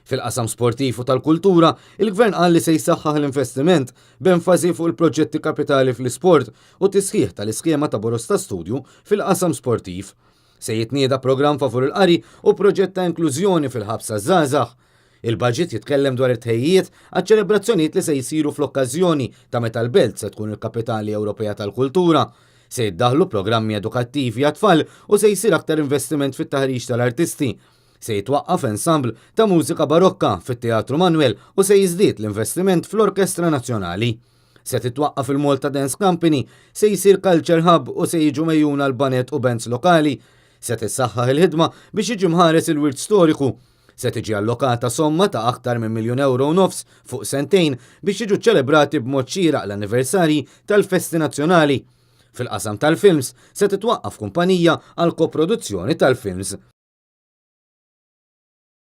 Fil-qasam sportiv u tal-kultura, il-Gvern qal li se jsaħħaħ l-investiment b'enfasi fuq il-proġetti kapitali fl-isport u tisħiħ tal-iskema ta' boroż ta' studju fil-qasam sportiv. Se jitnieda programm favur il-qari u proġett ta' inklużjoni fil-ħabs għaż-żgħażagħ. Il-budget jitkellem dwar it-tħejjijiet għaċ-ċelebrazzjonijiet li se jsiru fl-okkażjoni ta' meta l-belt se tkun il-Kapitali Ewropea tal-Kultura. Se jiddaħħlu programmi edukattivi għat-tfal u se jsir aktar investiment fit-taħriġ tal-artisti. Se jitwaqqaf ensemble ta' mużika barokka fit-Teatru Manoel u se jiżdied l-investiment fl-Orkestra Nazzjonali. Se titwaqqaf il-Malta Dance Company, se jsir Culture Hub u se jiġu megħjuna l-baned u bands lokali. Se tissaħħaħ il-ħidma biex jiġi mħares il-wirt storiku. Se tiġi allokata somma ta' aktar minn miljun euro u nofs fuq sentejn biex jiġu ċelebrati b'mod xieraq l-anniversarji tal-festi nazzjonali. Fil-qasam tal-films se titwaqqaf kumpanija għal koproduzzjoni tal-films.